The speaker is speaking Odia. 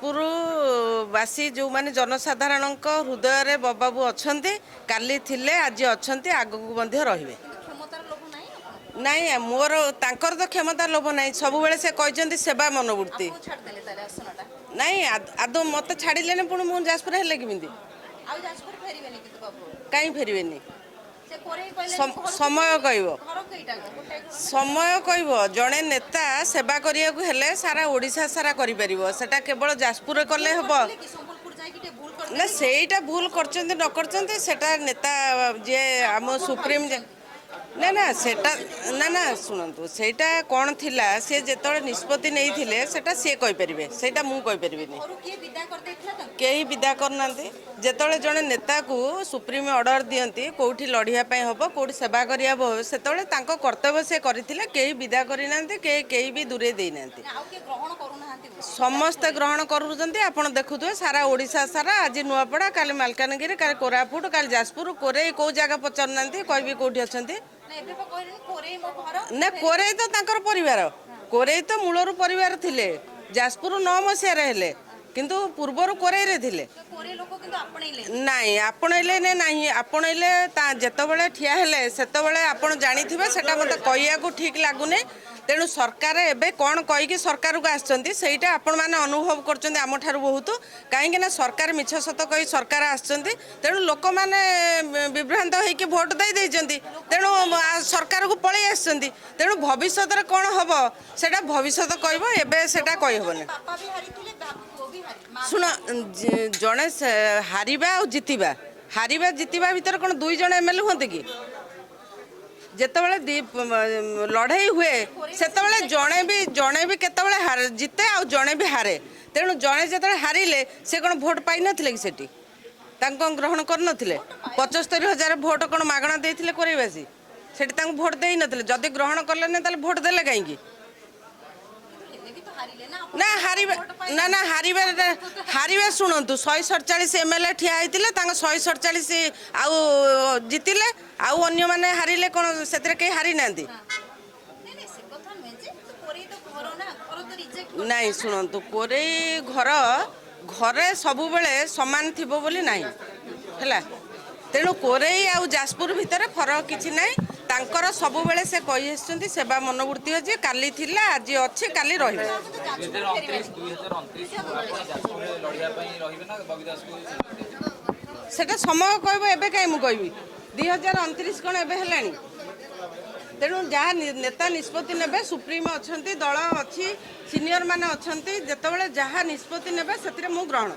ଯାଜପୁରବାସୀ ଯେଉଁମାନେ ଜନସାଧାରଣଙ୍କ ହୃଦୟରେ ବବାବୁ ଅଛନ୍ତି, କାଲି ଥିଲେ, ଆଜି ଅଛନ୍ତି, ଆଗକୁ ମଧ୍ୟ ରହିବେ। କିନ୍ତୁ କ୍ଷମତାର ଲୋଭ ନାହିଁ ଆପଣଙ୍କୁ? ନାଇଁ, ମୋର ତାଙ୍କର ତ କ୍ଷମତା ଲୋଭ ନାହିଁ। ସବୁବେଳେ ସେ କହିଛନ୍ତି ସେବା ମନୋବୃତ୍ତି। ଆପଣଙ୍କୁ ଛାଡ଼ିଦେଲେ ତାହେଲେ ଆସନଟା? ନାଇଁ, ଆଦୌ ମୋତେ ଛାଡ଼ିଲେନି। ପୁଣି ମୁଁ ଯାଜପୁର ହେଲେ କେମିତି? ଆଉ ଯାଜପୁର ଫେରିବେନି କିନ୍ତୁ ବାବୁ? କାହିଁ ଫେରିବେନି? ସେ କୋରେଇ କହିଲେ ସମୟ କହିବ। ଘର କେଇଟା, ଗୋଟାଏ ଘର। ସମୟ କହିବ। ଜଣେ ନେତା ସେବା କରିବାକୁ ହେଲେ ସାରା ଓଡ଼ିଶା ସାରା କରିପାରିବ, ସେଟା କେବଳ ଯାଜପୁରରେ କଲେ ହେବ? କରିଥିଲେ କି ସମ୍ବଲପୁର ଯାଇକି ଟିକେ ଭୁଲ କରିଥିଲେ? ନା, ସେଇଟା ଭୁଲ କରିଛନ୍ତି ନ କରିଛନ୍ତି, ସେଟା ନେତା ଯିଏ ଆମ ସୁପ୍ରିମ ନା ନା, ସେଟା ନା ନା, ଶୁଣନ୍ତୁ, ସେଇଟା କ'ଣ ଥିଲା, ସିଏ ଯେତେବେଳେ ନିଷ୍ପତ୍ତି ନେଇଥିଲେ, ସେଟା ସିଏ କହିପାରିବେ, ସେଇଟା ମୁଁ କହିପାରିବିନି। ଘରୁ କିଏ ବିଦା କରିଦେଇଥିଲା ତାଙ୍କୁ? କେହି ବିଦା କରୁନାହାନ୍ତି। ଯେତେବେଳେ ଜଣେ ନେତାକୁ ସୁପ୍ରିମ ଅର୍ଡ଼ର ଦିଅନ୍ତି କେଉଁଠି ଲଢ଼ିବା ପାଇଁ ହେବ, କେଉଁଠି ସେବା କରିବା ହେବ, ସେତେବେଳେ ତାଙ୍କ କର୍ତ୍ତବ୍ୟ ସେ କରିଥିଲେ। କେହି ବିଦା କରିନାହାନ୍ତି, କେହି କେହି ବି ଦୂରେଇ ଦେଇନାହାନ୍ତି। ନା, ଆଉ କିଏ ଗ୍ରହଣ କରୁନାହାନ୍ତି ବୋଲି। ସମସ୍ତେ ଗ୍ରହଣ କରୁଛନ୍ତି। ଆପଣ ଦେଖୁଥିବେ ସାରା ଓଡ଼ିଶା ସାରା, ଆଜି ନୂଆପଡ଼ା, କାଲି ମାଲକାନଗିରି, କାଲି କୋରାପୁଟ, କାଲି ଯାଜପୁର, କୋରେଇ, କେଉଁ ଜାଗା ପଚାରୁନାହାନ୍ତି, କହିବି କେଉଁଠି ଅଛନ୍ତି। ନା, ଏବେ ପା କହିଲେଣି କୋରେଇ ମୋ ଘର। ନା, କୋରେଇ ତ ତାଙ୍କର ପରିବାର, କୋରେଇ ତ ମୂଳରୁ ପରିବାର ଥିଲେ। ଯାଜପୁର 9 ମସିହାରେ ହେଲେ, କିନ୍ତୁ ପୂର୍ବରୁ କୋରେଇରେ ଥିଲେ। ତ କୋରେଇ ଲୋକ କିନ୍ତୁ ଆପଣେଇଲେ? ନାଇଁ, ଆପଣେଇଲେ ନାହିଁ, ଆପଣେଇଲେ ତା ଯେତେବେଳେ ଠିଆ ହେଲେ ସେତେବେଳେ ଆପଣ ଜାଣିଥିବେ, ସେଟା ମୋତେ କହିବାକୁ ଠିକ୍ ଲାଗୁନି। ତେଣୁ ସରକାର ଏବେ କ'ଣ କହିକି ସରକାରକୁ ଆସିଛନ୍ତି, ସେଇଟା ଆପଣମାନେ ଅନୁଭବ କରୁଛନ୍ତି ଆମଠାରୁ ବହୁତ। କାହିଁକି ନା ସରକାର ମିଛ ସତ କହି ସରକାର ଆସିଛନ୍ତି, ତେଣୁ ଲୋକମାନେ ବିଭ୍ରାନ୍ତ ହେଇକି ଭୋଟ ଦେଇ ଦେଇଛନ୍ତି, ତେଣୁ ସରକାରକୁ ପଳେଇ ଆସିଛନ୍ତି। ତେଣୁ ଭବିଷ୍ୟତରେ କ'ଣ ହେବ, ସେଇଟା ଭବିଷ୍ୟତ କହିବ, ଏବେ ସେଇଟା କହିହେବନି। ବାପା ବି ହାରିଥିଲେ, ପୁଅ ବି ହାରି ମା। ଶୁଣ, ଜଣେ ହାରିବା ଆଉ ଜିତିବା, ହାରିବା ଜିତିବା ଭିତରେ କ'ଣ ଦୁଇ ଜଣ ଏମଏଲଏ ହୁଅନ୍ତି କି? ଯେତେବେଳେ ଲଢ଼େଇ ହୁଏ, ସେତେବେଳେ ଜଣେ ବି କେତେବେଳେ ଜିତେ ଆଉ ଜଣେ ବି ହାରେ। ତେଣୁ ଜଣେ ଯେତେବେଳେ ହାରିଲେ, ସେ କ'ଣ ଭୋଟ ପାଇନଥିଲେ କି ସେଠି? ତାଙ୍କୁ କ'ଣ ଗ୍ରହଣ କରିନଥିଲେ? 75,000 ଭୋଟ କ'ଣ ମାଗଣା ଦେଇଥିଲେ କୋରେଇବାସୀ? ସେଠି ତାଙ୍କୁ ଭୋଟ ଦେଇନଥିଲେ? ଯଦି ଗ୍ରହଣ କଲେନି, ତାହେଲେ ଭୋଟ ଦେଲେ କାହିଁକି? ହେଲେ ବି ତ ହାରିଲେ ନା? ନା, ହାରିବା ନା ନା, ହାରିବା ହାରିବା, ଶୁଣନ୍ତୁ, 147 ଏମଏଲଏ ଠିଆ ହେଇଥିଲେ, ତାଙ୍କ 147 ଆଉ ଜିତିଲେ ଆଉ ଅନ୍ୟମାନେ ହାରିଲେ। କ'ଣ ସେଥିରେ କେହି ହାରି ନାହାନ୍ତି? ନାଇଁ ନାଇଁ, ସେ କଥା ନୁହେଁ ଯେ, କିନ୍ତୁ କୋରେଇ ତ ଘର ନା, ଘର ତ ରିଜେକ୍ଟ। ନାଇଁ, ଶୁଣନ୍ତୁ, କୋରେଇ ଘର, ଘରେ ସବୁବେଳେ ସମାନ ଥିବ ବୋଲି ନାହିଁ, ହେଲା। ତେଣୁ କୋରେଇ ଆଉ ଯାଜପୁର ଭିତରେ ଫରକ କିଛି ନାହିଁ। ତାଙ୍କର ସବୁବେଳେ ସେ କହି ଆସିଛନ୍ତି ସେବା ମନୋବୃତ୍ତି ଅଛି, କାଲି ଥିଲା, ଆଜି ଅଛି, କାଲି ରହିବ। 2029, 2029 ଆପଣ ଯାଜପୁରରେ ଲଢ଼ିବା ପାଇଁ ରହିବେ ନା ବବି ଦାସକୁ? ସେଟା ସମୟ କହିବ, ଏବେ କାହିଁ ମୁଁ କହିବି? 2029 କ'ଣ ଏବେ ହେଲାଣି? ତେଣୁ ଯାହା ନେତା ନିଷ୍ପତ୍ତି ନେବେ, ସୁପ୍ରିମ ଅଛନ୍ତି, ଦଳ ଅଛି, ସିନିୟର ମାନେ ଅଛନ୍ତି, ଯେତେବେଳେ ଯାହା ନିଷ୍ପତ୍ତି ନେବେ ସେଥିରେ ମୁଁ ଗ୍ରହଣ।